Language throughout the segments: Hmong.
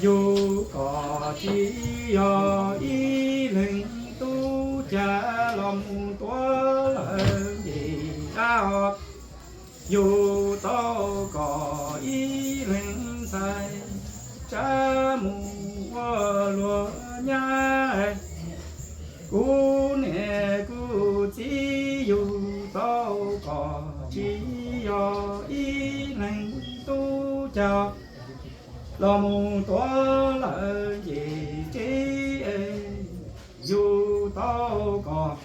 Yus kom tsis yog ib leeg tub cag los mus tuav lawm ncej dab os. Yus tau kom ib leeg ntxhais tsab mus ua luag nyab. Kuv niam kuv txiv yus tau kom tsis yog ib leeg tub cag los mus tuav lawm ncej tsev. Yus tau kom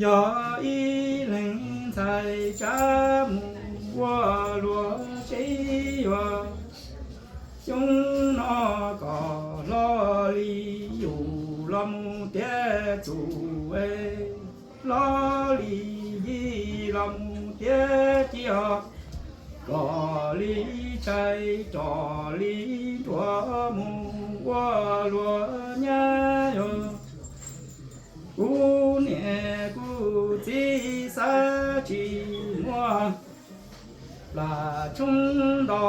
yog ib leeg ntxhais tsab mus ua luag seb yuav xyoo no kom hlo li yus los mus tiav txus, hlo li yij los mus tiav ci os, kom li tshais tsom li nruas mus ua luag nyab yus. Kuv niam kuv txiv xav tsis muaj plas tshoob nto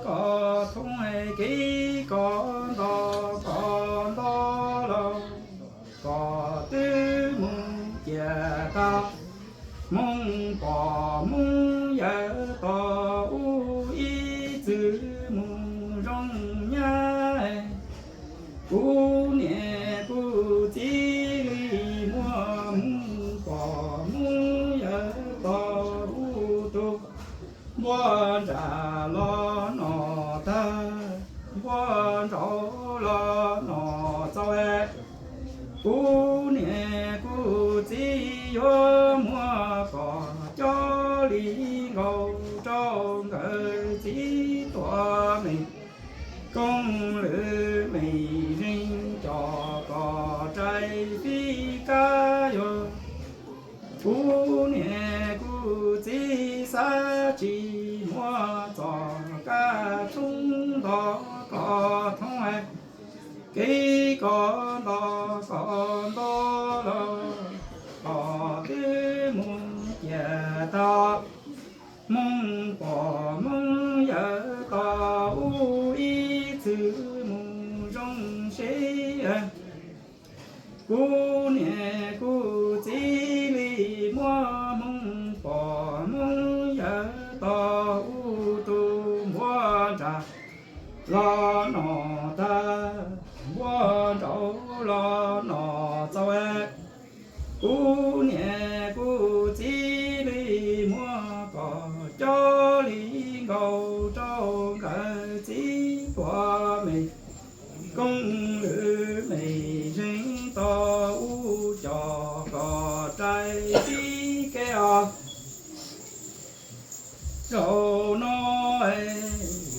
koj thoob, kev koj nto koj nto los koj twb mus ciam tag. Hmoob pog Hmoob yawm tos ub ib txwm mus zoo nyab. Kuv niam kuv txiv li muaj Hmoob pog Hmoob yawm tos ub tug, npuaj nram los nom tag, npuaj nraud los nom txaus. Kuv niam kuv txiv yuav muab kom coj li nkaus rau nkawd txiv tuam me kooj lwm me zeej, coj kom rais fij kab yuav. Kuv niam kuv txiv xav tsis muaj txoj kab tshoob nto koj thoob, kev koj nto koj nto los koj twb mus ciam tag. Hmoob pog Hmoob yawm tos ub ib txwm mus zoo seb. Kuv niam kuv txiv li muab Hmoob pog Hmoob yawm tos ub tug, npuaj nram los nom tag, npuaj nraud los nom txaus. Kuv niam kuv txiv li muab kom coj li nkaus rau nkawd txiv tuam me kooj lwm me zeej, tos ub coj kom rais tib kev os. Zaum no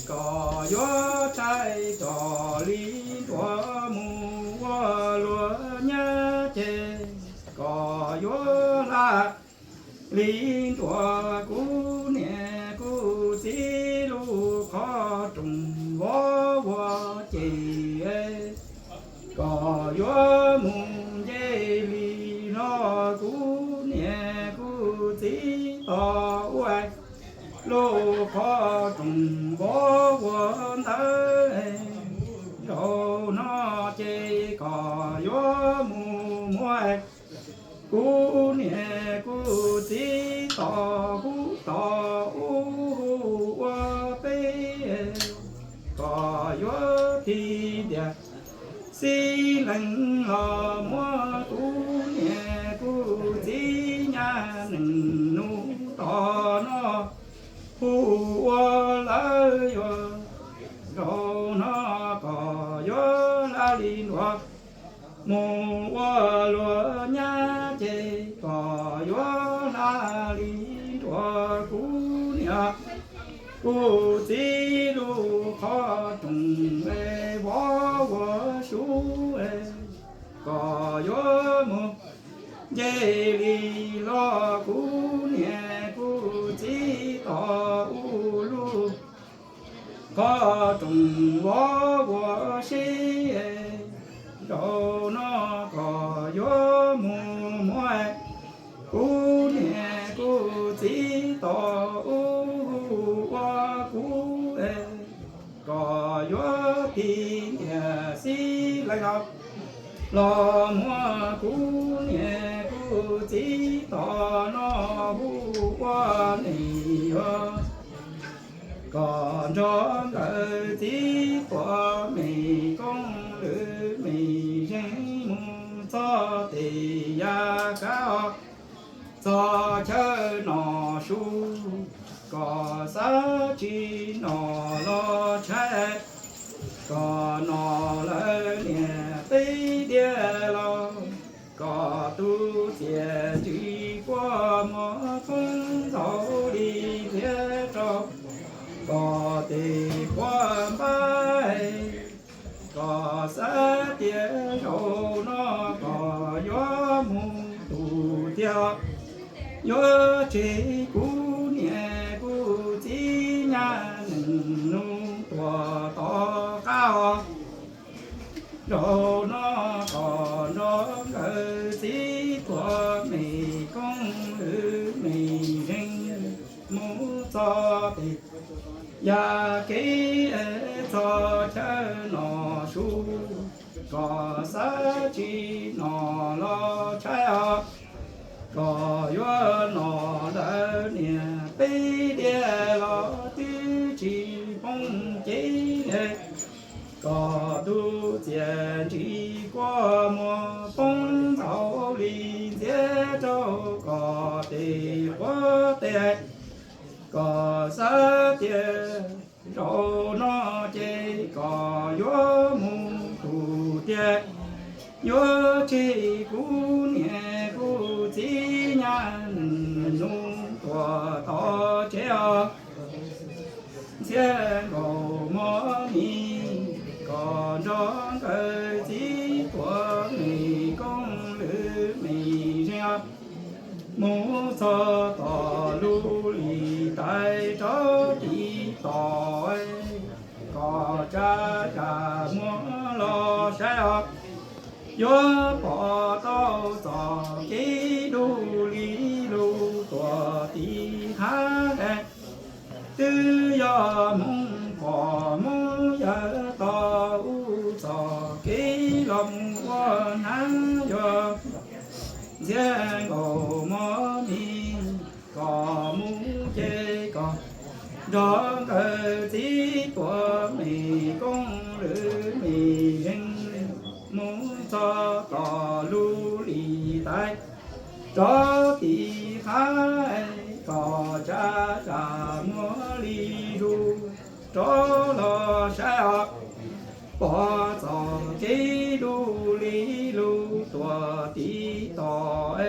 koj yuav rais coj li nruas mus ua luag nyab ces koj yuav hla li nruas kuv niam kuv txiv lub qhov rooj vov ua ces koj yuav mus nce li hlo kuv niam kuv txiv tos ub lub qhov rooj vov ua ntawd. Zaum no ces koj yuav mus muab kuv niam kuv txiv tos ub tos ub hu ua peb, koj yuav tig ntiag xib leej los muab kuv niam kuv txiv nyab neej nus tom no hu ua lawv yuav. Zaum no koj yuav hla li nruas mus ua luag nyab ces koj yuav hla li nruas kuv niam kuv txiv lub qhov rooj vov ua sub, koj yuav mus nce li hlo kuv niam kuv txiv tos ub lub qhov rooj vov ua seb. Zaum no koj yuav mus muab kuv niam kuv txiv tos ub hu ua kuv, koj yuav txiv niam xib leej os, los muab kuv niam kuv txiv tom no hu ua neej yuav kom nrog nkawd txiv tuam me koob lwm me zeej mus txog tes yav kav os, txog chaw nom su, kom xav tsis nom los tshaib, kom nom lawv niam peb diav los, kom tus txiaj ntsig kua muag poob ntxaus li ntxiab rau kom tes quav npab, kom xav tias zaum no kom yuav mus tus tiag, yuav tseg kuv niam kuv txiv nyab neej nus tuam tom qab os. Zaum no kom nrog nkawd txiv tuam me koob lwm me zeej mus txog tes yav kev txog chaw nom su, kom xav tsis nom los tshaib os, kom yuav nom lawv niam peb diav los twb tsis poob cev, kom tus txiaj ntsig kua muag poob ntxaus li ntxiab rau kom tes quav tes, kom xav tias zaum no ces kom yuav mus tus tiag, yuav tseg kuv niam kuv txiv nyab neej nus tuam tom tsev os. Ntxhiab Nkaus Mos Mis, kom nrog nkawd txiv tuam me koob lwm me zeej os, mus txog tom lub lis tais rov tiv tom, kom tsa tsam muab los saib os, yuav pom tau txoj kev dub li lub tuam tiv hav. Twb yog Hmoob pom Hmoob yawg tau ua txoj kev los mus ua hnav yuav. Ntxhiab Nkaus Mos Mis, kom mus ces kom nrog nkawd txiv tuam me koob lwm me zeej mus txog tom lub lis tais rov tiv hav, kom tsa tsam muab li zus rov los saib os, pom txoj kev dub li lub tuam tiv tom.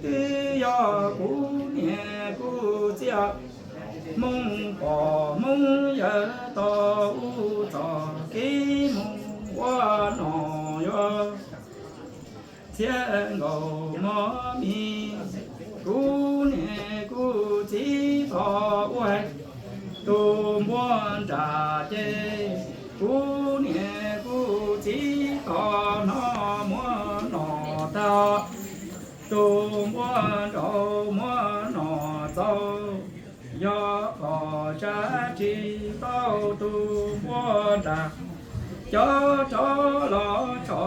Twb yog kuv niam kuv txiv Hmoob pom Hmoob yawg tau ua txoj kev mus ua nom yuav. Ntxhiab Nkaus Mos Mis, kuv niam kuv txiv tau ua tus npua nram ces, kuv niam kuv txiv tau hnov muab nom tag, tus npua nraud muab nom txaus. Yog kom tsa tsis tau tus npua nram, cov rov los tso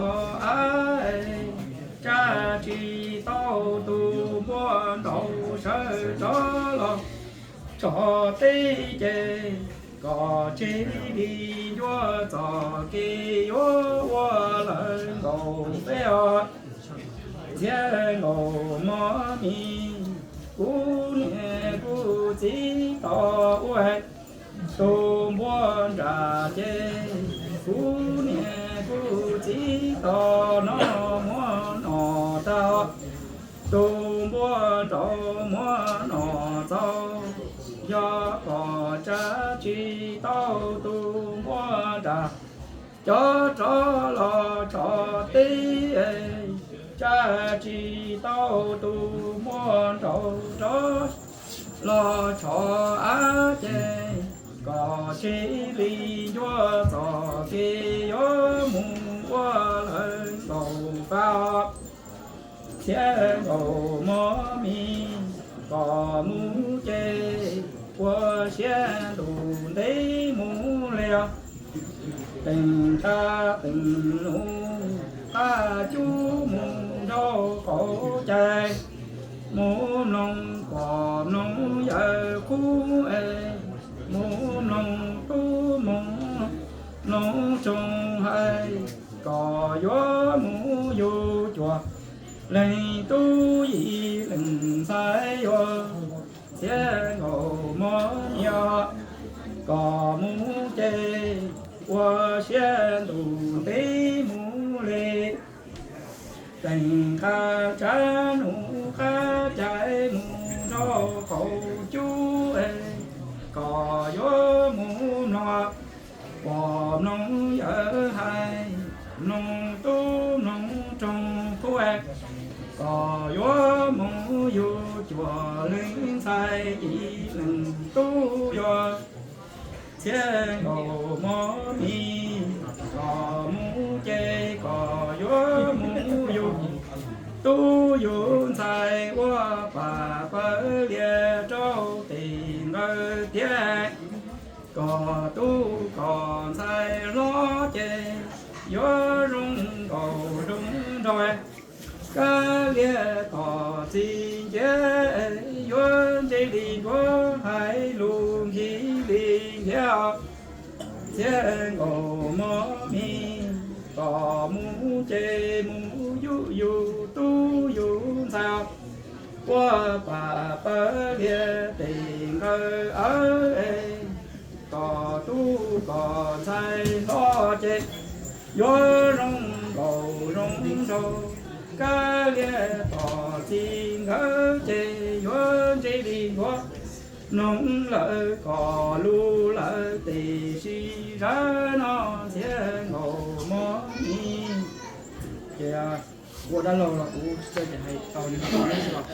av, tsa tsis tau tus npua nraud sawv rov los tso teb ces, kom tseg li ncua txoj kev yuav ua lawv nkaus peb os. Ntxhiab Nkaus Mos Mis, kuv niam kuv txiv tau ua tus npua nram ces, kuv niam kuv txiv tau hnov muab nom tag, tus npua nraud muab nom txaus. Yog kom tsa tsis tau tus npua nram, cov rov los tso teb, tsa tsis tau tus npua nraud rov los tso av ces, kom tseg li ncua txoj kev yuav mus ua lawv nkaus peb os. Ntxhiab Nkaus Mos Mis, kom mus ces ua siab ntuj ntev mus li os. Teem qab teem nuv qab cub mus nraub qaum cai, mus mloog pog mloog yawg qub es, mus mloog tub mus mloog tsoog hais, kom yuav mus yug cuag leej tub yim leej ntxhais yuav txhiab nkaus mov nyiaj, kom mus ces ua siab ntuj ntev mus li. Teem qab tsav nuv qab cai mus nraub qaum cub es, kom yuav mus mloog pog mloog yawg hais, mloog tub mloog tsoog qub es, kom yuav mus yug cuag leej ntxhais yim leej tub yuav txhiab nkaus mov nyiaj, kom mus ces kom yuav mus yug tub yug ntxhais ua pam pawg lias rau tes nkaws thiab, kom tub kom ntxhais hlob ces yuav zoo nkaus zoo nraug. Kab lias tom txi ncav yuav ntse li ncuav, hais lus nkig li nkiav, txhiab nkaus mov nyiaj, kom mus ces mus yug yug tub yug ntxhais ua pam pawg lias tes nkaws awv es, kom tub kom ntxhais hlob ces yuav zoo nkaus zoo nraug. Kab lias tom txi nkawd ces yuav ntse li ncuav, mloog lawm kom lus lawm tiam sis zaj no txhiab nkaus mov nyiaj. Ces ua dab laug los kuv tsis txawj hais tau li no xwb os.